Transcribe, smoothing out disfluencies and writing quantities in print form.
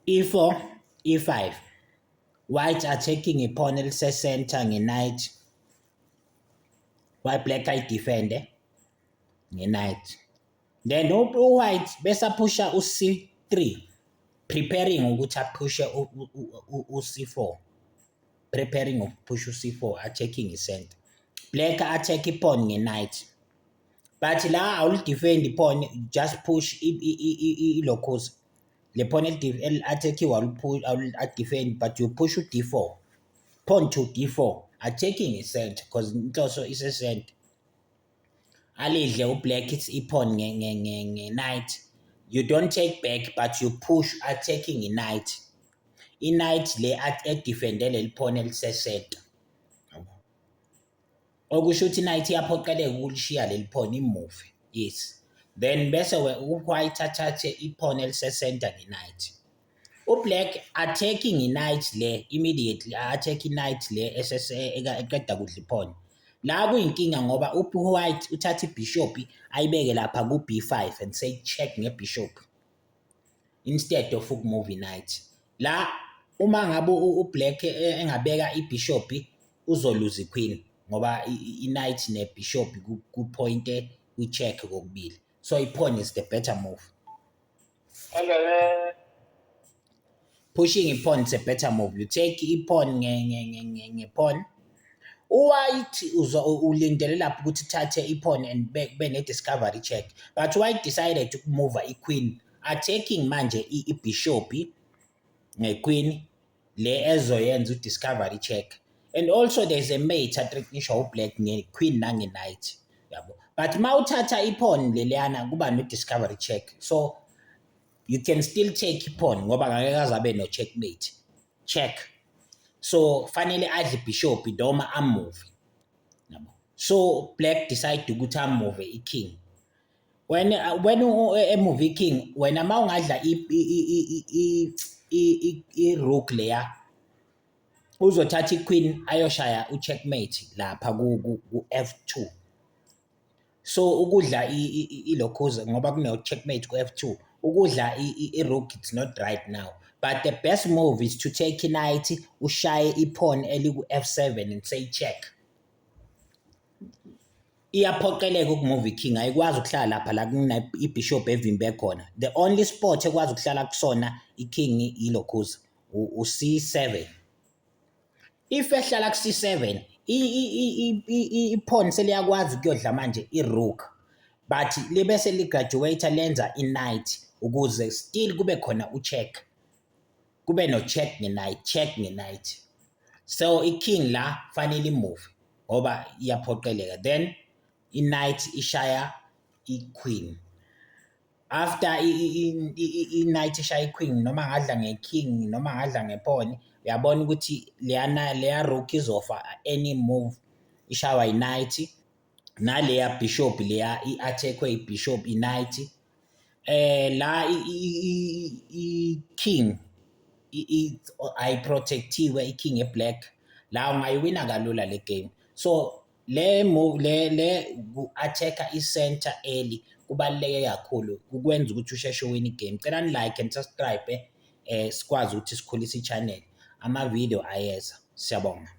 E4, E5. White attacking i-pawn elise-center nge-knight, while black ayi-defende nge-knight. Then u-white bese aphusha u-C3, preparing ukuthi aphushe u-C4. Preparing ukuphusha u-C4, attacking i-center. Black attack i-pawn nge-knight. But la awuli-defend i-pawn, just push ilokhuza. Le pawn eli-attack-iwe awuli-defend, but you push u-D4. Pawn to D4, attacking i-center because inhloso ise-center. Alidle u-black i-pawn nge-knight. You don't take back, but you push, attacking i-knight. I-knight le e-defende leli pawn elise-center. Okusho ukuthi i-knight iyaphoqeleka ukulishiya leli pawn, i-move. Yes. Then bese u-white athathe i-pawn elise-center nge-knight. U-black attacking i-knight le immediately, attack i-knight le eqeda kudla i-pawn. La kuyinkinga ngoba u-white uthatha i-bishop ayibeke lapha ku-B5 and say check nge-bishop instead of uku-move i-knight. La uma ngabe u-black engabeka i-bishop, uzoluza i-queen ngoba i-knight ne-bishop ku-pointe kwi-check kokubili. So i-pawn is the better move. Pushing i-pawn is a better move. You take i-pawn nge-pawn. U-white ulindele lapho ukuthi uthathe i-pawn and kube ne-discovery check. But white decided uku-move i-queen, attacking manje i-bishop nge-queen le ezoyenza u-discovery check. And also there's a mate a-threatenishwa u-black nge-queen nange-knight, yabo. But uma uthatha i-pawn leliyana, kuba no-discovery check. So you can still take i-pawn ngoba ngeke aze abe no-checkmate. Check. So fanele adle i-bishop noma a-move, yabo. So black decide ukuthi a-move i-king. When e-move i-king, wena uma ungadla i-rook leya, uzothatha i-queen ayoshaya u-checkmate lapha ku-F2. So ukudla ilokhuza ngoba kune-checkmate ku-F2, ukudla i-rook, it's not right now. But the best move is to take i-knight, ushaye i-pawn eliku-F7 and say check. Iyaphoqeleka uku-move i-king, ayikwazi ukuhlala lapha la kune i-bishop evimbe khona. The only spot ekwazi ukuhlala kusona i-king ilokhuza u-C7. If ehlala ku-C7, i-pawn seliyakwazi ukuyodla manje i-rook, but libe seli-graduate lenza i-knight ukuze still kube khona u-check. Kube no-check nge-knight, check nge-knight. So i-king la fanele i-move ngoba iyaphoqeleka. Then i-knight ishaya i-queen. After i-knight ishaya i-queen, noma ngadla nge-king noma ngadla nge-pawn, uyabona ukuthi leyana leya rook izofa any move ishawa i-knight, naleya bishop leya i-attack-we i-bishop, i-knight. La i-king ayi-protect-iwe, i-king e-black. La ungayiwina kalula le game. So le move le ku-attack-a i-center early kubaluleke kakhulu, kukwenza ukuthi usheshe uwine i-game. Cela ni-like and subscribe, sikwazi ukuthi sikhulise i-channel. Ama-video ayeza. Siyabonga.